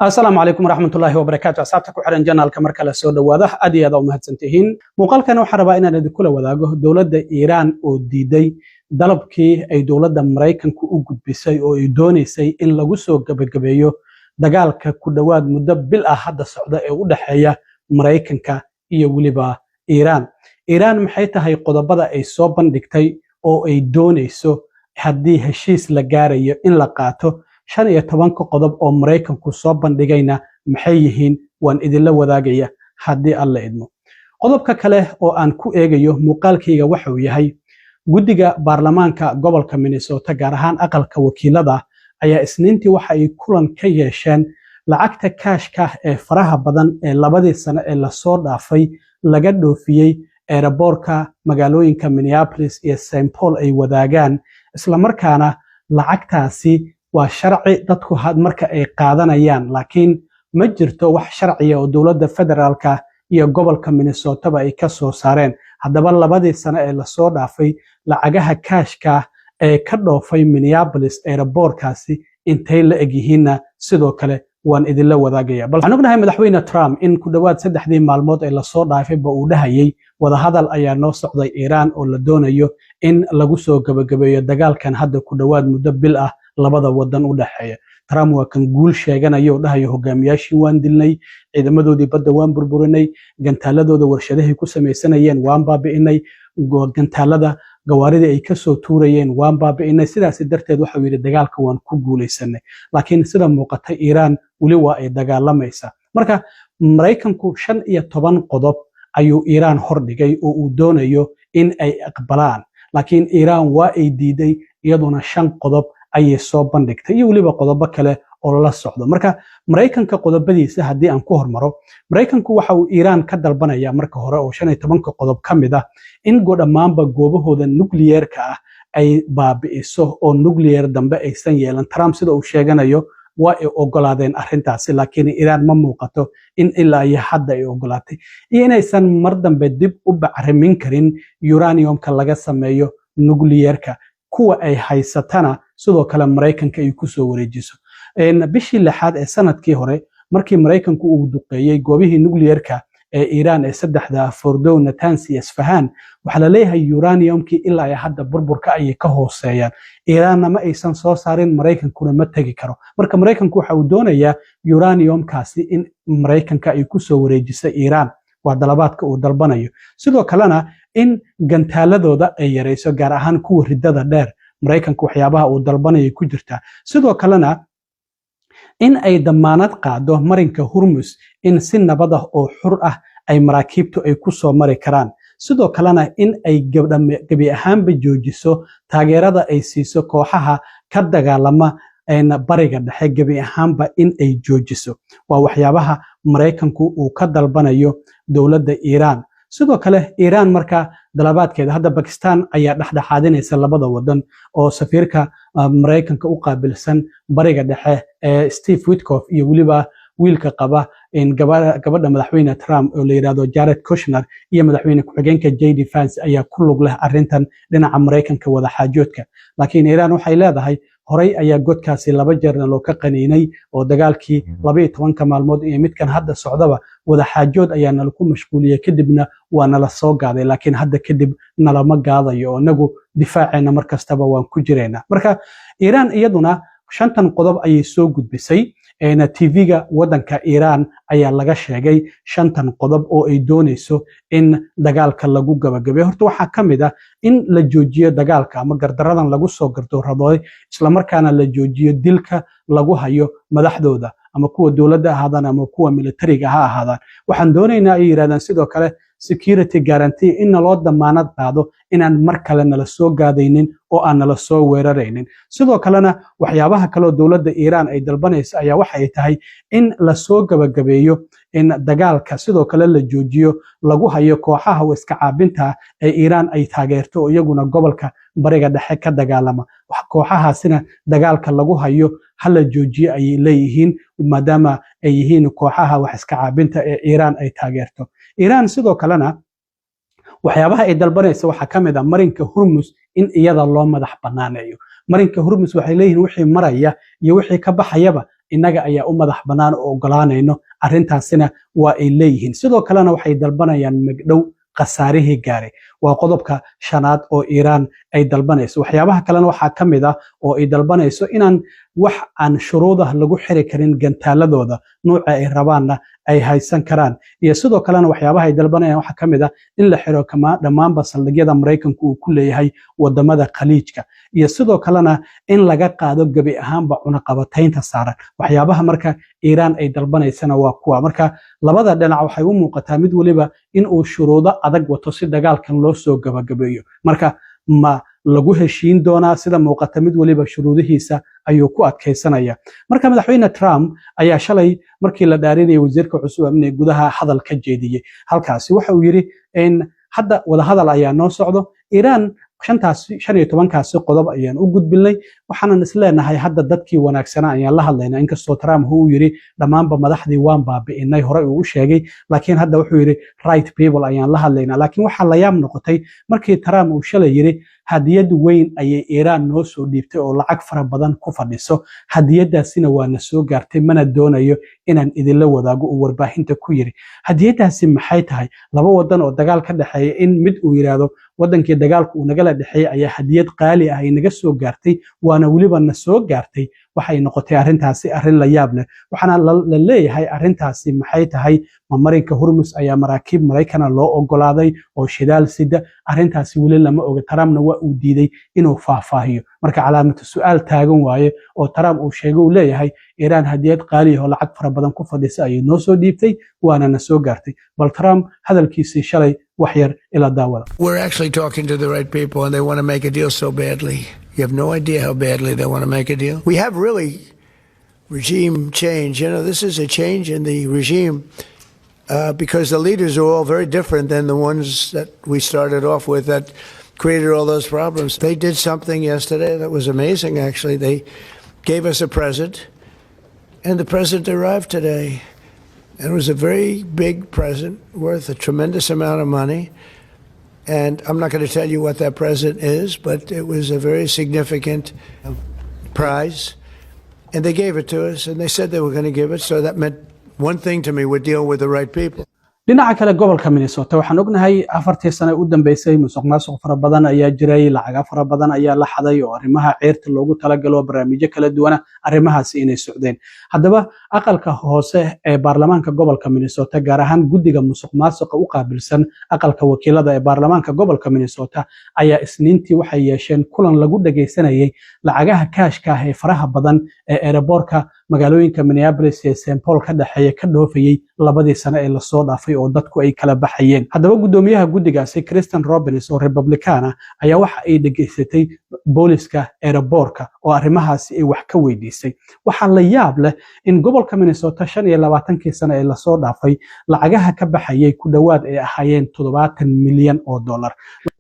Asalaamu calaykum waraxmatullaahi wabarakaatu. Asxaabta ku xiran channelka, mar kale soo dhowaada. Aad iyo aad u mahadsantihiin. Muuqaalkan waxaan rabaa inaan idinkula wadaago dowladda Iiraan oo diiday dalabkii ay dowladda Maraykanku u gudbisay oo ay doonaysay in lagu soo gebagabeeyo dagaalka ku dhowaad muddo bil ah hadda socda ee u dhexeeya Maraykanka iyo weliba Iiraan. Iiraan maxay tahay qodobada ay soo bandhigtay oo ay doonayso haddii heshiis la gaarayo in la qaato? 15-ka qodob oo Maraykanku soo bandhigayna maxay yihiin? Waan idinla wadaagaya haddii Alla idmo. Qodobka kale oo aan ku eegayo muuqaalkayga waxa uu yahay guddiga baarlamaanka gobolka Minnesota, gaar ahaan aqalka wakiilada, ayaa Isniintii waxa ay kulan ka yeesheen lacagta kaashka ee faraha badan ee 2dii sano ee lasoo dhaafay laga dhoofiyey airportka magaalooyinka Minneapolis iyo St Paul ay wadaagaan. Islamarkaana lacagtaasi waa sharci dadku marka ay qaadanayaan, laakiin ma jirto wax sharciya oo dowladda federaalka iyo gobolka Minnesotaba ay ka soo saareen. Haddaba 2dii sano ee lasoo dhaafay lacagaha kaashka ee ka dhoofay Minneapolis airportkaasi intay la egyihiinna sidoo kale waan idinla wadaagaya. Bal waxaan ognahay Madaxweyne Trump in ku dhowaad 3dii maalmood ee lasoo dhaafayba uu dhahayay wadahadal ayaa noo socday Iiraan oo la doonayo in lagu soo gebagabeeyo dagaalkan hadda ku dhowaad muddo bil ah labada wadan u dhexeeya. Trump waa kan guul sheeganaya oo dhahayo hogaamiyaashii waan dilnay, ciidamadoodii badda waan burburinay, gantaaladooda warshadahay ku samaysanayeen waan baabi'inay, gantaalada gawaaridii ay kasoo tuurayeen waan baabi'inay. Sidaas darteed waxau yidhi dagaalka waan ku guulaysanay. Laakiin sida muuqata Iiraan weli waa ay dagaalamaysaa. Marka Maraykanku 15 qodob ayuu Iiraan hordhigay oo uu doonayo in ay aqbalaan, laakiin Iiraan waa ay diiday. Iyaduna 5 qodob ayay soo bandhigtay iyo weliba qodobo kale oo lala socdo. Marka Maraykanka qodobadiisa haddii aan ku hormaro, Maraykanku waxa uu Iiraan ka dalbanaya marka hore oo 15-ka qodob ka mid ah in dhammaanba goobahooda nukliyeerka ah ay baabi'iso oo nuclear dambe aysan yeelan. Trump sida uu sheeganayo waa ay ogolaadeen arrintaasi, laakiin Iiraan ma muuqato in ilaa iyo hadda ay ogolaatay, iyo inaysan mar dambe dib u bacrimin karin uraniumka laga sameeyo nuclearka, kuwa ay haysatana sidoo kale Maraykanka ay kusoo wareejiso. Bishii lixaad ee sanadkii hore markii Maraykanku uu duqeeyey goobihii nuclearka ee Iiraan ee saddexda, Fordow, Natanz iyo Isfahan, waxaa la leeyahay uraniumkii ilaa ay hadda burburka ayay ka hooseeyaan. Iiraanna ma aysan soo saarin, Maraykankuna ma tegi karo. Marka Maraykanku waxa uu doonayaa uraniumkaasi in Maraykanka ay kusoo wareejisa Iiraan, waa dalabaadka uu dalbanayo. Sidoo kalena in gantaaladooda ay yarayso, gaar ahaan kuwa riddada dheer, Maraykanka waxyaabaha uu dalbanayo ku jirtaa. Sidoo kalena in ay damaanad qaado marinka Hurmus in si nabad ah oo xur ah ay maraakiibtu ay ku soo mari karaan. Sidoo kalena in ay gebi ahaanba joojiso taageerada ay siiso kooxaha ka dagaalama Bariga Dhexe, gebi ahaanba in ay joojiso, waa waxyaabaha Maraykanku uu ka dalbanayo dowladda Iiraan. Sidoo kale Iiraan marka dalabaadkeeda, hadda Bakistan ayaa dhexdhexaadinaysa labada wadan oo safiirka Maraykanka u qaabilsan Bariga Dhexe ee Steve Witkoff iyo weliba wiilka qaba gabadha Madaxweyne Trump oo la yidhahdo Jared Kushner iyo madaxweyne ku-xigeenka JD Vance ayaa ku lug leh arrintan dhinaca Maraykanka wadaxaajoodka. Laakiin Iiraan waxay leedahay horay ayaa godkaasi laba jeerna loo ka qaniinay oo dagaalkii 12-ka maalmood iyo midkan hadda socdaba wadaxaajood ayaa nala ku mashquuliyey, kadibna waa nala soo gaaday, laakiin hadda kadib nalama gaadayo oo inagu difaaceena mar kastaba waan ku jiraynaa. Marka Iiraan iyaduna shantan qodob ayay soo gudbisay. TV-ga waddanka Iiraan ayaa laga sheegay shantan qodob oo ay doonayso in dagaalka lagu gabagabeeyo. Horta waxaa ka mid ah in la joojiyo dagaalka ama gardaradan lagu soo gardoorradooday, islamarkaana la joojiyo dilka lagu hayo madaxdooda, ama kuwa dowladda ahaadaan ama kuwa militariga ha ahaadaan. Waxaan doonaynaa, ay yidhahdaan, sidoo kale security guarantee, in naloo damaanad qaado inaan mar kale nala soo gaadaynin oo aan nala soo weeraraynin. Sidoo kalena waxyaabaha kaloo dowladda Iiraan ay dalbanayso ayaa waxa ay tahay in lasoo gabagabeeyo in dagaalka, sidoo kale la joojiyo lagu hayo kooxaha iska caabinta ee Iiraan ay taageerto oo iyaguna gobolka Bariga Dhexe ka dagaalama. Kooxahaasina dagaalka lagu hayo hala joojiyo ayay leeyihiin, maadaama ay yihiin kooxaha wax iska caabinta ee Iiraan ay taageerto. Iiraan sidoo kalena waxyaabaha ay dalbanaysa waxaa ka mid ah marinka Hurmus in iyada loo madax bannaaneeyo. Marinka Hurmus waxay leeyihiin wixii maraya iyo wixii ka baxayaba Innaga ayaa u madax bannaan oo ogolaanayno arrintaasina waa ay leeyihiin. Sidoo kalena waxay dalbanayaan magdhow khasaarihii gaaray. Waa qodobka shanaad oo Iiraan ay dalbanayso. Waxyaabaha kalena waxaa ka mid ah oo ay dalbanayso inaan wax aan shuruudah lagu xiri karin gantaaladooda, nuuca ay rabaanna ay haysan karaan. Iyo sidoo kalena waxyaabaha ay dalbanayaan waxaa ka mid ah in la xiro dhammaanba saldhigyada Maraykanku uu ku leeyahay wadamada Khaliijka, iyo sidoo kalena in laga qaado gebi ahaanba cunaqabataynta saaran. Waxyaabaha marka Iiraan ay dalbanaysana waa kuwa. Marka labada dhinac waxay u muuqataa mid weliba in uu shuruudo adag wato si dagaalkan loo soo gabagabeeyo. Marka ma lagu heshiin doonaa? Sida muuqata, mid weliba shuruudihiisa ayuu ku adkaysanaya. Marka Madaxweyne Trump ayaa shalay, markii la dhaarinayay wasiirka cusub amniga gudaha, hadal ka jeediyey halkaasi. Waxa uu yidhi in hadda wadahadal ayaa noo socdo Iiraan. Shantaasi, 15-kaasi qodob ayaan u gudbinay, waxaanan isleenahay hadda dadkii wanaagsanaa ayaan la hadlaynaa. Inkastoo Trump uu yidhi dhammaanba madaxdii waan baabi'inay, horey uu u sheegay, laakiin hadda wuxuu yidhi right people ayaan la hadlaynaa. Laakiin waxaa la yaab noqotay markii Trump uu shalay yidhi hadiyad weyn ayay Iiraan noo soo dhiibtay oo lacag fara badan ku fadhiso, hadiyadaasina waa na soo gaartay, mana doonayo inaan idinla wadaago, uu warbaahinta ku yidhi. Hadiyadaasi maxay tahay? Laba wadan oo dagaal ka dhexeeya in mid uu yidhaahdo wadankii dagaalku uu nagala dhexeeyey ayaa hadiyad qaali ah ay naga soo gaartay, waana weliba na soo gaartay, waxay noqotay arrintaasi arrin la yaab leh. Waxaana la leeyahay, arrintaasi maxay tahay? Ma marinka Hurmus ayaa maraakiib Maraykana loo ogolaaday oo shidaal sida? Arrintaasi weli lama oga. Trumpna waa uu diiday inuu faahfaahiyo. Marka calaamatu su'aal taagan waaye oo Trump uu sheegay, uu leeyahay Iiraan hadiyad qaali ah oo lacag fara badan ku fadhisa ayay noo soo dhiibtay, waana na soo gaartay. Bal Trump hadalkiisii shalay wax yar ila daawada. We're actually talking to the right people, and they want to make a deal so badly. You have no idea how badly they want to make a deal. We have really regime change. This is a change in the regime because the leaders are all very different than the ones that we started off with that created all those problems. They did something yesterday that was amazing, actually. They gave us a present, and the present arrived today. And it was a very big present worth a tremendous amount of money. And I'm not going to tell you what that present is, but it was a very significant prize. And they gave it to us, and they said they were going to give it. So that meant one thing to me: we're dealing with the right people. Dhinaca kale, gobolka Minnesota, waxaan ognahay 4-tii sane u dambeysay musuq maasuq fara badan ayaa jiray, lacaga fara badan ayaa la xaday oo arrimaha ceyrta loogu talagalo, barnaamijyo kala duwana arrimahaasi inay socdeen. Haddaba aqalka hoose ee baarlamaanka gobolka Minnesota, gaar ahaan guddiga musuq maasuqa u qaabilsan aqalka wakiilada ee baarlamaanka gobolka Minnesota, ayaa Isniintii waxay yeesheen kulan lagu dhagaysanayay lacagaha kaashka ah ee faraha badan ee airportka magaalooyinka Minneapolis ee St Paul ka dhexeeya ka dhoofayey 2-dii sane ee lasoo dhaafay oo dadku ay kala baxayeen. Haddaba guddoomiyaha guddigaasi, Kristen Robbins oo Republican ah, ayaa waxa ay dhegaysatay booliska airportka oo arrimahaasi ay wax ka weydiisay. Waxaa la yaab leh in gobolka Minnesota 25-kii sane ee lasoo dhaafay lacagaha ka baxayay ku dhowaad ay ahaayeen $70 milyan,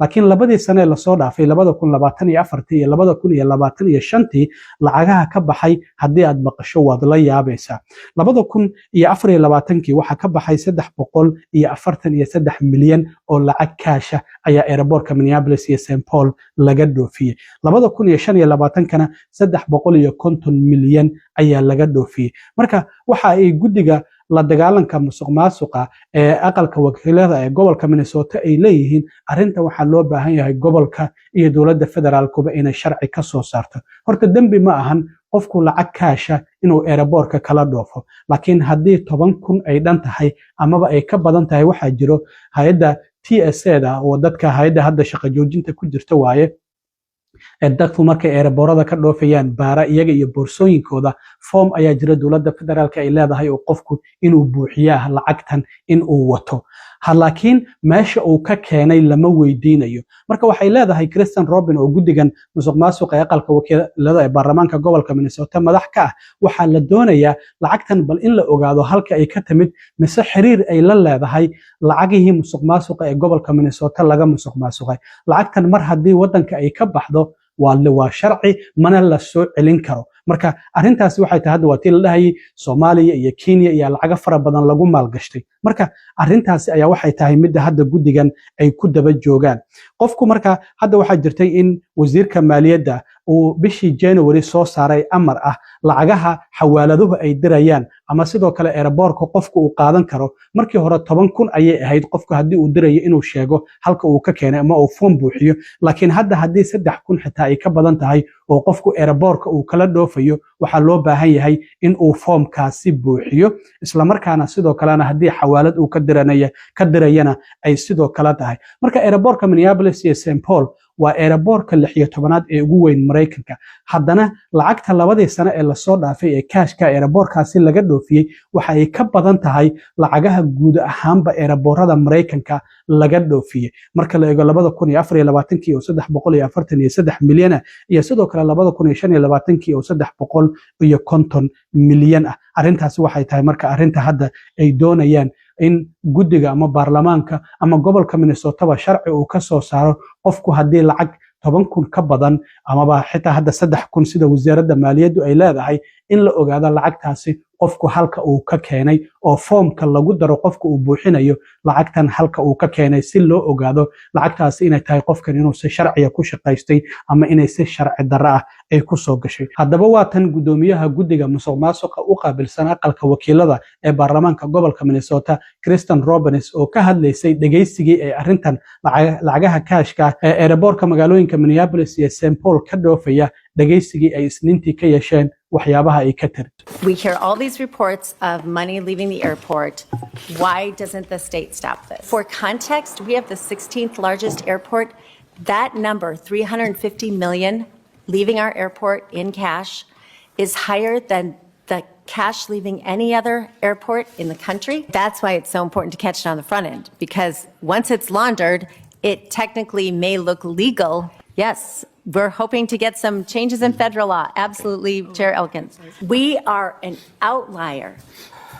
laakiin 2-dii sane ee lasoo dhaafay, 2024-tii iyo 2025-tii, lacagaha ka baxay haddii aad maqasho waad la yaabaysaa. 2024-kii waxaa ka baxay 343 milyan oo lacag kaasha ayaa airportka Minneapolis iyo St Paul laga dhoofiyey. 2025-kana 350 milyan ayaa laga dhoofiyey. Marka waxa ay guddiga la dagaalanka musuq maasuqa ee aqalka wakiilada ee gobolka Minnesota ay leeyihiin, arrintan waxaa loo baahan yahay gobolka iyo dowladda federaalkuba inay sharci ka soo saarto. Horta dembi ma ahan qofku lacag kaasha inuu airportka kala dhoofo, laakiin haddii 10,000 ay dhan tahay amaba ay ka badan tahay, waxaa jiro hay-adda TSA da oo dadka hay-adda hadda shaqo joojinta ku jirta waaye, ee dadku markay airportada ka dhoofayaan baara iyaga iyo boorsooyinkooda. Form ayaa jira dowladda federaalka ay leedahay oo qofku inuu buuxiyaa lacagtan in uu wato, ha laakiin meesha uu ka keenay lama weydiinayo. Marka waxay leedahay Kristen Robin oo guddigan musuq maasuqa ee aqalka wakiilada ee baarlamaanka gobolka Minnesota madax ka ah, waxaa la doonayaa lacagtan bal in la ogaado halka ay ka timid, mise xiriir ay la leedahay lacagihii musuq maasuqa ee gobolka Minnesota laga musuq maasuqay. Lacagtan mar haddii waddanka ay ka baxdo waa sharci, mana la soo celin karo. Marka arrintaasi waxay tahay, hadda waa tii la dhahayay Soomaaliya iyo Kenya iyo lacago fara badan lagu maalgashtay. Marka arrintaasi ayaa waxay tahay midda hadda guddigan ay ku daba joogaan qofku. Marka hadda waxaa jirtay in wasiirka maaliyadda Uu bishii January soo saaray amar ah lacagaha xawaaladuhu ay dirayaan ama sidoo kale airportka qofku uu qaadan karo. Markii hore 10,000 ayay ahayd qofku haddii uu dirayo inuu sheego halka uu ka keenay ama uu foom buuxiyo, laakiin hadda haddii 3,000 xitaa ay ka badan tahay oo qofku airportka uu kala dhoofayo, waxaa loo baahan yahay in uu foomkaasi buuxiyo, islamarkaana sidoo kalena haddii xawaalad uu ka dirayana ay sidoo kale tahay. Marka airportka Minneapolis iyo St Paul waa airportka 16aad ee ugu weyn Maraykanka. Haddana lacagta labadii sano ee lasoo dhaafay ee cashka airportkaasi laga dhoofiyey waxa ay ka badan tahay lacagaha guud ahaanba airportada Maraykanka laga dhoofiyey, marka la eego 2024kii oo 343 milyan ah iyo sidoo kale 2025kii oo 350 milyan ah. Arrintaasi waxay tahay marka arrinta hadda ay doonayaan in guddiga ama baarlamaanka ama gobolka Minnesotaba sharci uu ka soo saaro, qofku haddii lacag 10,000 ka badan amaba xitaa hadda 3,000 sida Wasaaradda Maaliyaddu ay leedahay, in la ogaado lacagtaasi qofku halka uu ka keenay oo foomka lagu daro qofka uu buuxinayo lacagtan halka uu ka keenay, si loo ogaado lacagtaasi inay tahay qofkan inuu si sharciya ku shaqaystay ama inay si sharci darro ah ay ku soo gashay. Haddaba waa tan guddoomiyaha guddiga musuq maasuqa u qaabilsan aqalka wakiilada ee baarlamaanka gobolka Minnesota, Kristen Robbins, oo ka hadlaysay dhegaysigii ee arrintan lacagaha cashka ee airportka magaalooyinka Minneapolis iyo St Paul ka dhoofaya, dhegaysigii ay Isniintii ka yeesheen, waxyaabaha ay ka tiri. We hear all these reports of money leaving the airport. Why doesn't the state stop this? For context, we have the 16th largest airport. That number, 350 million leaving our airport in cash, is higher than the cash leaving any other airport in the country. That's why it's so important to catch it on the front end, because once it's laundered, it technically may look legal. Yes, we're hoping to get some changes in federal law. Absolutely, Chair Elkins. We are an outlier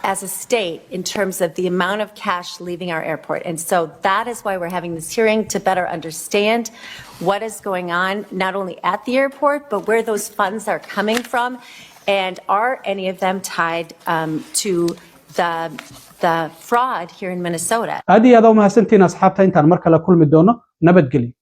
as a state in terms of the amount of cash leaving our airport. And so that is why we're having this hearing, to better understand what is going on, not only at the airport, but where those funds are coming from. And are any of them tied to the fraud here in Minnesota? Aad iyo aad u mahadsantihiin, asxaabta. Intaan mar kale kulmi doono, nabadgelyo.